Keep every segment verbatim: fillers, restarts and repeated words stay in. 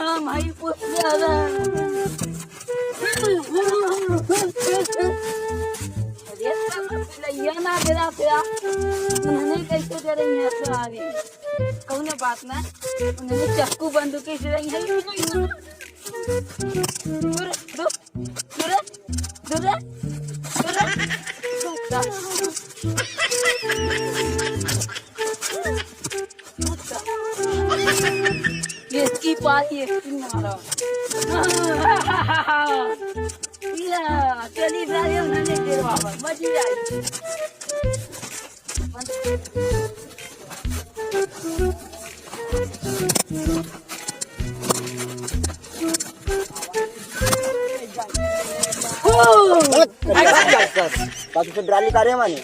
हम हई पुष्पा। अरे, लइया ना बेरा से आ। उन्होंने कैसे दे रही है तो आगे। कौनो बात ना। उन्होंने चाकू बंदूक कैसे रही है। दूर, दूर। दूर, दूर, दूर। ये इसकी पारी है, इसकी मारा। या, चली जा, ये उन्होंने दे बाबा, मजी आई। बाकी से डराली का रे माने।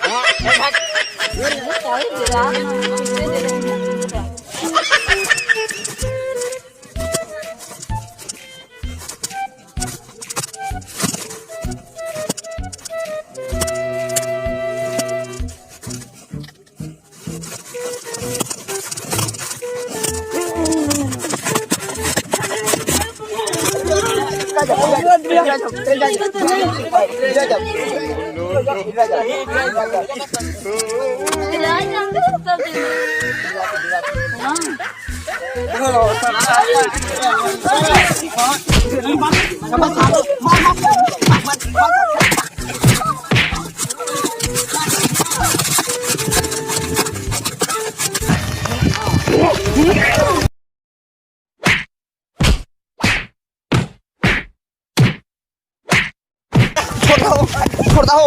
छोड़ दो, छोड़ दो।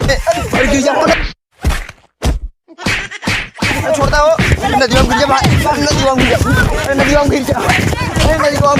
ए, अरे, गिर जा, पकड़। छोड़ दो, नदिया में गिर जा भाई, नदिया में गिर जा, अरे, नदिया में गिर जा, अरे, नदिया में गिर जा।